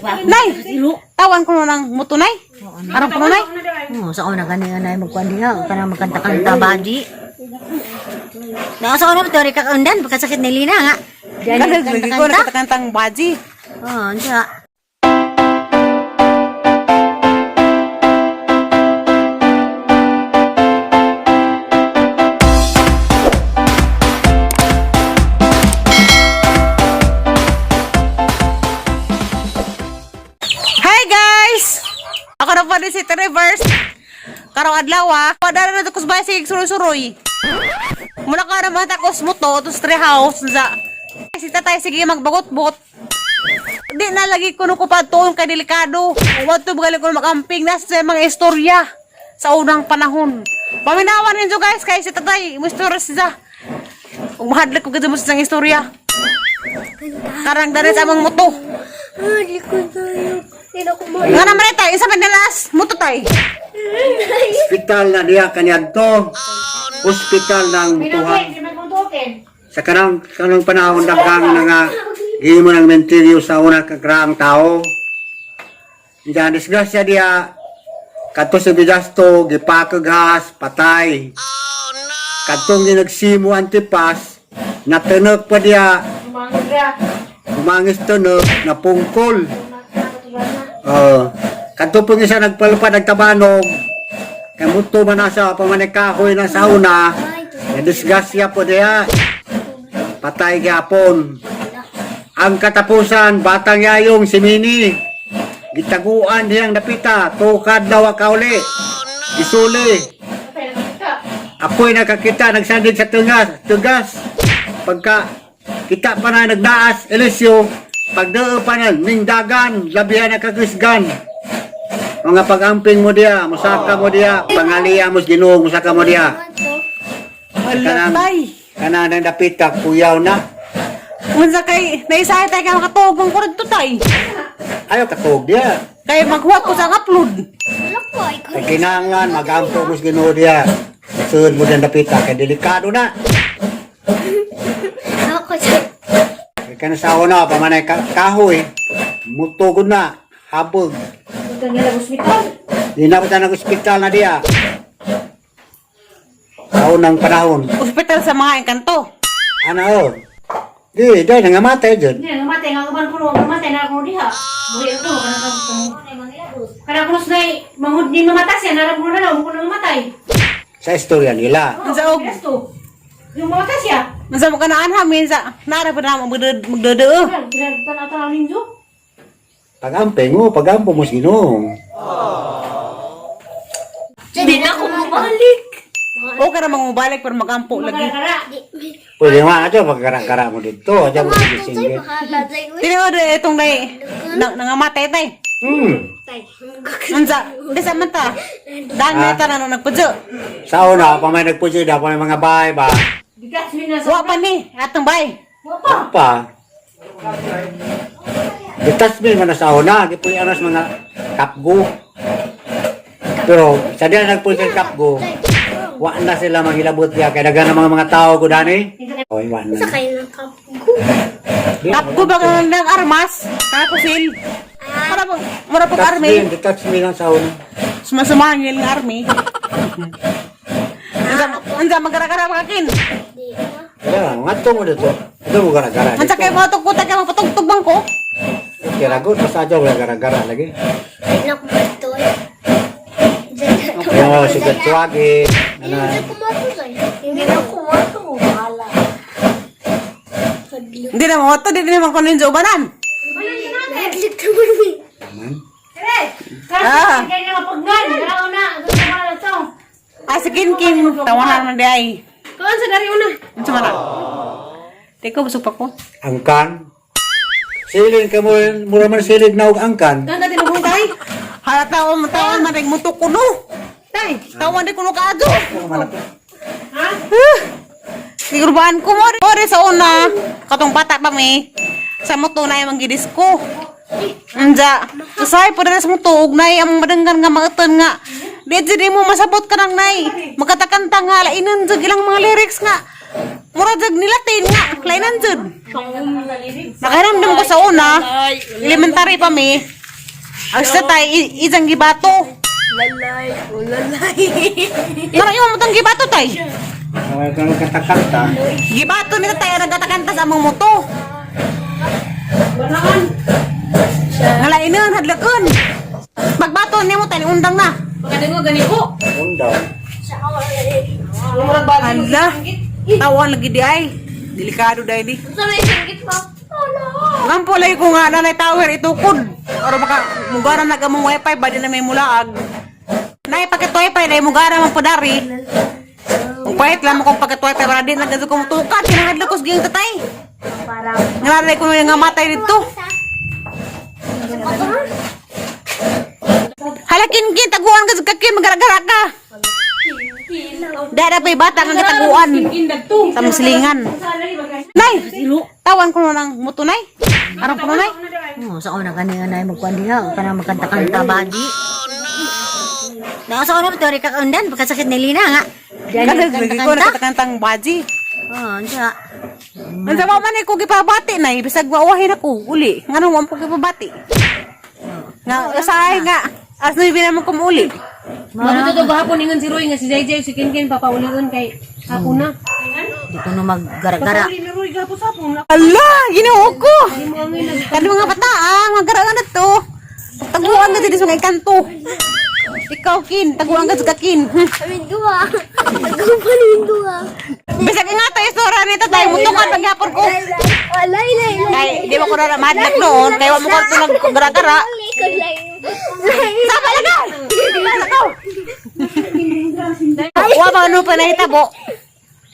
Nay, tawan ko na ng muto, nay. Aron ko nay. Oh, sa una gani nga nay magkuan diha, kanang magkanta-kanta baji. Na sa una to ka kaundan pagkasakit ni Lina nga. Diyan Lagi ko kanta-kanta. nakatakantang baji. Oh, unsa? Hi guys! Ako na po din si Trevors. Karong adlaw ah. Padara na ko sa bahay sige suroy-suroy. Mula ka naman takos mo to, to tree house. Sa si tatay sige magbagot-bot. Di na lagi kuno ko pa tuon kay delikado. Wadto galing ko makamping na sa mga istorya sa unang panahon. Paminawan ninyo guys kay si tatay mo istorya siya. Ug mahadlok ko gid mo sa istorya. Karang dali sa among muto. Ah, di ko tayo. Hindi na ko ma- Nga naman tay, isa man nalas, muto tay. Ospital na diya kaniadto. Ospital ng mutuhan. Sa kanang kanang panahon daghang na nga gihimo ng menteryo sa una ka graang tao. Diyan disgrasya diya kadto sa Bidasto gipakaghas patay. Kadtong ginagsimo antipas natunok pa diya. Umangis tunok napungkol. Oh, kadto pong isa nagpalupad nagtabanog. Kay muto man na sa pamanikahoy na sa una, nadisgrasya po diya. Patay gyapon. Ang katapusan, batang yayong si Mini. Gitaguan diyang napita, tukad daw kauli. Gisuli. Ako'y nakakita, nagsandig sa tungas, tugas. Pagka kita pa na nagdaas, Eliseo, pagdao pa na, ningdagan, labihan na kagisgan. Mga pag-amping mo diya, musaka mo diya, pangaliya mo sa Ginoo, musaka mo diya. Wala tay. Kanang nang dapita, kuyaw na. Unsa kay naisahay tay kay makatuog mong kurad to tay. Ayaw katuog diya. Kay maghuwat ko sa ang upload. Wala ko ay ko. Kay kinahanglan, mag-ampo mo sa Ginoo diya. Sud mo diyang dapita, kay delikado na. Ako sa... Kay kanang sa una, pamanay kahoy, mutugod na, habog. Di na pa nag-ospital na diya. Sa unang panahon. Ospital sa mga engkanto. Ano o? Di, di, nangamatay dyan. Hindi, namatay nga kuman kuno, namatay na ako diha. Buhi ako kana kana kuno na manghud ni mamata siya naram kuno na kuno mamatay. Sa istorya nila. Unsa og Resto. Yung mamata siya. unsa mo kanaan ha minsa nara pa na magdede. Tanaw tanaw ninyo. Pag-amping mo, pag-ampo mo sa Ginoo. Hindi na ako mabalik. O ka ra mangubalik pero magampo lagi. Kara. Pwede nga ato, pagkara-kara mo dito. Ato mo singgit. Tinuod itong nay nangamatay tay. Unsa di sa man ta. Dang na ta na nagpudyo. Sa una, pa may nagpuyo, da pa may mga bahay ba? Bigas mi na sa. Wa pa ni atong bay. Wa pa. Detachment man na sa una, gipuyo na sa mga kapgo. Pero sa diya nagpuyo sa kapgo, wa na sila manghilabot diya. Kaya daghan ng mga tao ko dani. Oy, wa na. Sa kayo ng kapgo. Tapko ba ka ng armas? Kana pusil. Para pag mura pag army. Detachment, detachment lang sa una. Sumasumangil ng army. Unsa unsa magara-gara makakin. Di na. Kaya, ngadto mo dito. Ito mo gara-gara Unsa dito. kay mo tugkuta kay magpatugtog bang ko? Kira ko, basta adyo, wala gara-gara lagi. Hindi na ako matoy. Oo, sige, tuwagi. Hindi Ano, na ako matoy. Hindi na ako matoy. Wala. Hadlok. Hindi na mo to, di naman ko ninjo ubanan. Hadlok naman mi. man. Ere. Ah. Kara kay nga mapagnan. Kara una, gusto mo na to. Ah, si Kin Kin, tawanan man di ay. Kuan sa dari una. Unsa man na? Teka, busog pa ko. Angkan. Siling ka mo, mura man siling na og angkan. Kan dati nung tay. Hala tawa mo tawa man ring muto kuno. Tay. Tawa di kuno kaadto. Ha? Sigurbaan ko mo. Ore sa una, katong bata pa mi. Sa moto na yung gidisko. Anja, usay po sa moto ug nay ang madanggan nga maton nga. Di jud mo masabot ka nang nay. Magkatakanta nga lainan jud ilang mga lyrics nga. Murag jag nilatin nga, klainan jud. Nakaramdam ko sa una, elementary pa mi. Ang sa tay, isang gibato. Lalay, oh lalay. Pero imo mo tong gibato tay. Kaya kang katakanta. Gibato ni tatay ang nagkatakanta sa among moto. Ngalainon, hadlokon. Pagbato nimo tay undang na. Pagkadingo gani ko. Undaw. Hala. Tawan lagi di ay. Delikado dai di. Sa may singgit pa. Oh no. Ngampo lagi ko nga nanay tower itukod. Oro baka mugara na gamong wifi ba di na may mulaag. Nay paket wifi nay mugara man padari. Kung pahit lang mo kung paket wifi para di na gado kong tukad kinahadlok ko sa giyang tatay. Parang. Ngalanay ko nga matay dito. Hala kin taguan ka sa kakin magaragara ka. Dara pa'y bata nga gitaguan sa muslingan. Nay, tawan ko na ng muto nay. Aron ko na nay. Oh, sa una gani nga nay magkuan diha, kanang magkanta-kanta ba di. Na sa una to ka undan pagkasakit ni Lina nga. Diyan Kada lagi ko kanta-kanta. nakatakantang baji. Oh, unsa? Unsa pa man ko gipabati nay bisag wawahin ako uli. Ngano wa ko gipabati? Nga usahay nga as nuibi naman ko uli. Mabuto to gahapon ingon si Roy nga si Jay Jay si Kinkin papaulion kay hapon na. Di ko no maggara-gara. Papauli ni Roy gahapon sa hapon. Ala, Ginoo ko. Kani mga bata ah, mga garaan na to. Taguan ka dito sa mga kanto. Ikaw kin, taguan ka sa kin. Amin ko ah. Nagkumpanin ko ah. Bisag nga tayo istorya nito tayo mutukan paghapon ko. Alay, lay, lay. Kay di ba ko na madlak noon, kay wa mo ko nag gara-gara. Sama lang ka! Lakaw! Wa ba no pa nahitabo?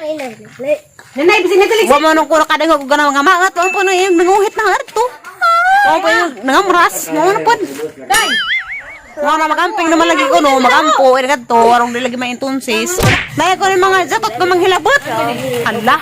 Ay, lay, lay. Nanay bisin nagalik. Wa mo nung kuno kadangog og ganang nga mangat, wa po no yung nanguhit na adto. Wa po yung nangamras, mo na pod. Day. Wa na magamping naman lagi ko no, magampo eh kadto, arong di lagi maintunsis. Daya ko ni mga jatot ko manghilabot. Hala.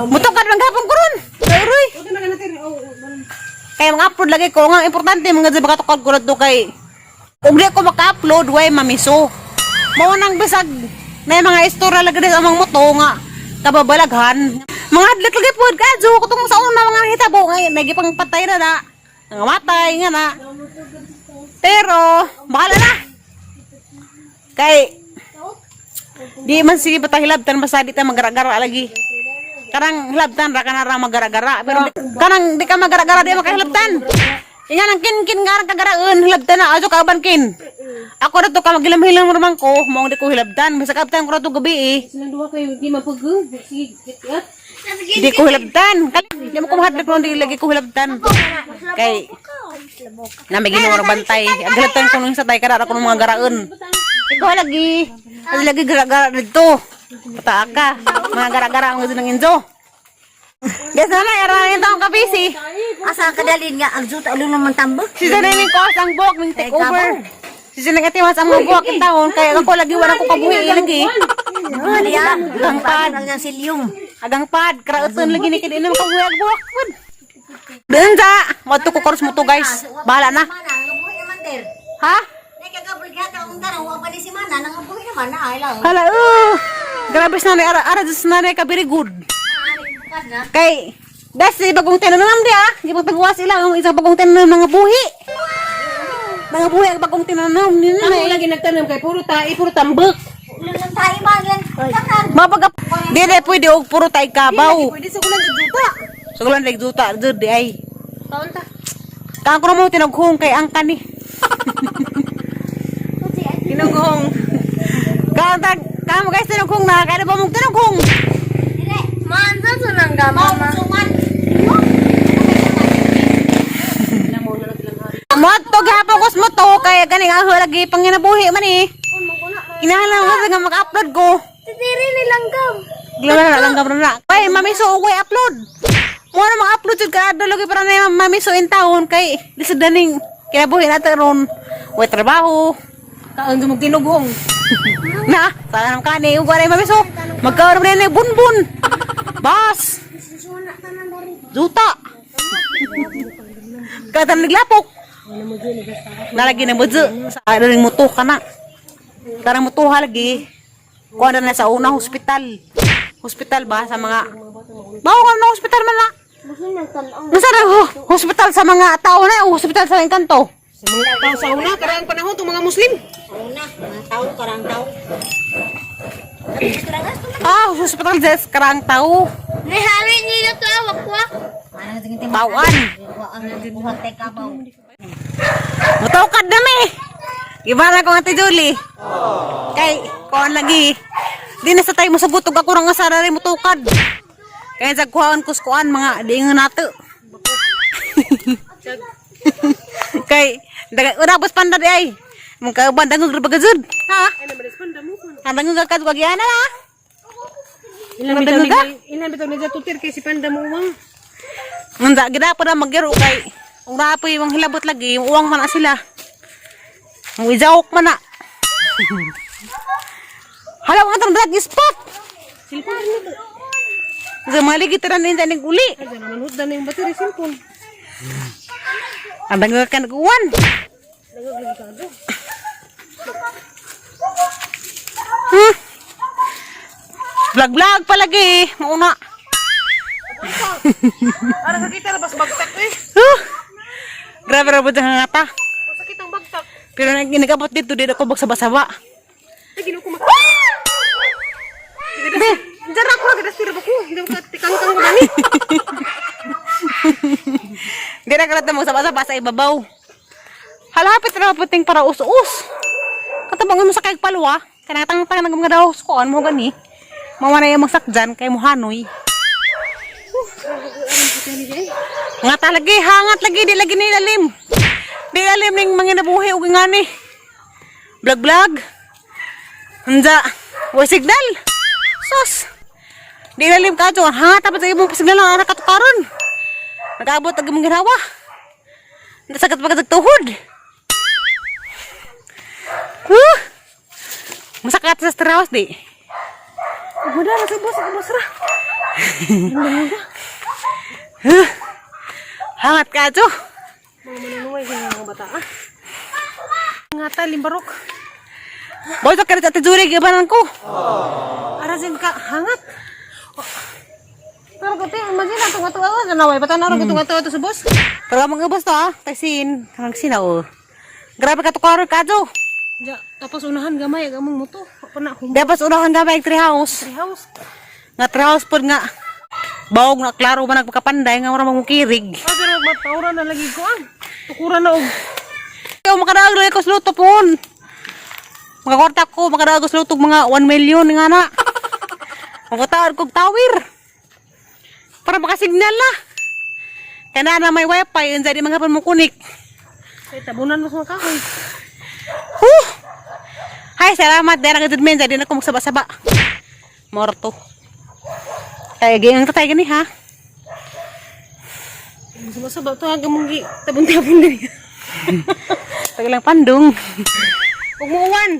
Mutungkad man gapon ko ron. Uroy. Kaya mga upload lagi ko nga importante mga di baka tukod ko na to kay kung di ako maka-upload way mamiso. Mao nang bisag na yung mga istorya lagi sa amang moto nga kababalaghan. Mga hadlok lagi pod kadyo kutong sa una mga hitabo nga nagipang patay na na. Nangamatay nga na. Pero bahala na. Kay di man sige bata hilabtan basta di ta magaragara lagi. Karang hilabtan ra kana ra magaragara pero kanang di ka magaragara di makahilabtan. Inga nang kin kin nga kagaraon hilabtan na ajo kauban kin. Ako ra to ka magilam-hilam raman ko, mao di ko hilabtan bisag abtan ko ra to gabi eh. Silang duha kayo di mapag. Sige, git. Di ko hilabtan. Di mo ko mahadlok no di lagi ko hilabtan. Kay na may ginawa ra bantay. Ang hilabtan ko nung sa tay kada ko ng mga garaon. Ikaw lagi. Ay, lagi gara-gara dito. Pataa ka. Mga gara-gara ang gusto ng Enzo. Guys, na na, ara na taong kabisi. Asa ka dalin nga ang juta ulo naman tambok. Si Zanay ning koas ang buhok, ning take over. Si Zanay atiwas ang mga buhok in taon, kaya ako lagi wala ko kabuhi lagi. Oh, diya. Ang pad. Ang silyong. Agang pad, krauton lagi ni kini mo kabuhi ang buhok. Pud. Doon sa, wadto ko koros mo to guys. Bahala na. Mana, nangabuhi naman der. Ha? Nakagabuhi ka ang tanong, wa pa ni si Mana, nangabuhi naman na ay lang. Hala, oh. Grabe sa nanay, ara, ara, sa nanay ka, very good. Bukas na. Kay, das si bagong tinanom di ah. Gipagpagawa sila ang isang bagong tinanom mga buhi. Mga buhi ang bagong tinanom ni Amo nanay. lagi nagtanom kay puro tae, puro tambok. Ulo lang tayo ba lang. Tanan. Mabaga, di na pwede og puro tay kabaw. Pwede sa ulan sa juta. Sugulan like duta, jud di ay. Taon ta. Kang ko mo tinughong kay ang kani. Tinughong. Kang tag kamo guys tinughong na kaya ba mong tinughong? Maansa sa nang gama, ma. Moto gapon ko mo to kay ganing ang lagi panginabuhi man eh. Kinahanglan ko nga maka-upload ko. Titiri nilang gam. Gila na lang gamro na. Kay mamiso og way upload. Mo na mag-upload jud ka adto lagi para na mamiso in taon kay lisod na ning kinabuhi nato ron. Way trabaho. Kaon sa mong tinughong. Na, sa anong kani ug walay mamiso. Magkaroon na ni bunbun. Bas. Juta. Kata naglapok. Nalagi na budyo. Sa ano ring muto ka na. Karang mutuha lagi. Kuha na na sa una hospital. Hospital ba sa mga Bawo ka na hospital man na. Nasa na hospital sa mga tao na o hospital sa engkanto? Sa mga tao sa una, karaang panahon itong mga Muslim. Una, mga tao, karang tao. Ah, hospital sa karang tao. Nihari niyo to wakwak. Tauan. Buhat tay kabaw. Mutawkad na mi. Ibara ko nga Ate Julie. Kay, kuan lagi. Di na sa tayo musugot og ako rang asara rin mutukad. Kaya sa kuhaan ko kuan mga diingon nato. Kay, daga ura bus panda di ay. Mong kauban dangog ra bagazud. Ha? Ay, naman panda mo. Dangog ka kadto na ha. Ilan bitaw Dangog ni ka? ilan bitaw ni tutir kay si panda mo uwang. Nanda gida pa na magyaro kay ura pa yung hilabot lagi, uwang man na sila. Ang ijawok man na. Hala, ang atong drag spot. Cellphone rin na. Sa mga ligit rin din sa uli. Ay, dyan naman huddan na yung battery cellphone. Ang dangog ka nag-uwan. Dangog lagi ka do. Vlog-vlog palagi. Mauna. Ara sakit labas bagtak eh. Huh. Grabe ra ang hangata. Sakit ang bagtak. Pero nag nagabot dito, dito ako magsaba-saba. Ay, ginoo ko mak. Be, dyan ako gadas tira ba ko? Hindi ko tikang-kang ko gani. Hindi na karata magsaba-saba sa ibabaw. Halapit ra puting para us-us. Katabang mo sa kay palwa. Kanatang tang nag mga daw kuan mo gani. Mawa na yung magsakjan kay mo hanoy. Nga talagi, hangat lagi, di lagi nilalim. Di lalim ning mga nabuhi og ngani. Vlog vlog. Unja, wa signal. Sus. Di lalim ka jo, hangat tapos imong signal ang anak katukaron. Nakaabot ang imong ginawa. Nasagat pa ka tuhod. Huh! Masakat sa straws di. Wala na sa boss, boss ra. Huh! Hangat ka jo. Mga manunuway sa mga bata ah. Ngata limbarok. Boy, sa karit ate Juri, gibanan ko. Ara jud ka hangat. Pero ko te, imagine atong ato awa sa naway bata na ro katong ato ato sa boss. Pero mga ubos to ah, tagsin, kanang sina oh. Grabe ka tukaron ka jo. Ja, tapos unahan gamay ang among moto. Pa na hum Dapat unahan gamay ang treehouse. house. Nga treehouse pod nga. Bawog na klaro ba nagpakapanday nga mura mangukirig. Ah, pero mataura na lagi ko ah. Tukura na og Ikaw makadaog lagi ko sa luto pon. Makakwarta ko, makadaog sa luto mga 1 million nga na. Makataon kog tawir. Para makasignal na. Kaya na may wifi, unsa di mga mo kunik. Kay tabunan mo sa mga kahoy. Huh! Hay, salamat. Dahil ang men, dahil na ako magsaba-saba. Morto. Kaya ganyan tatay gani ha. Masaba to hanggang mong gi tabon-tabon din. Tagal lang pandong. Ug muuwan.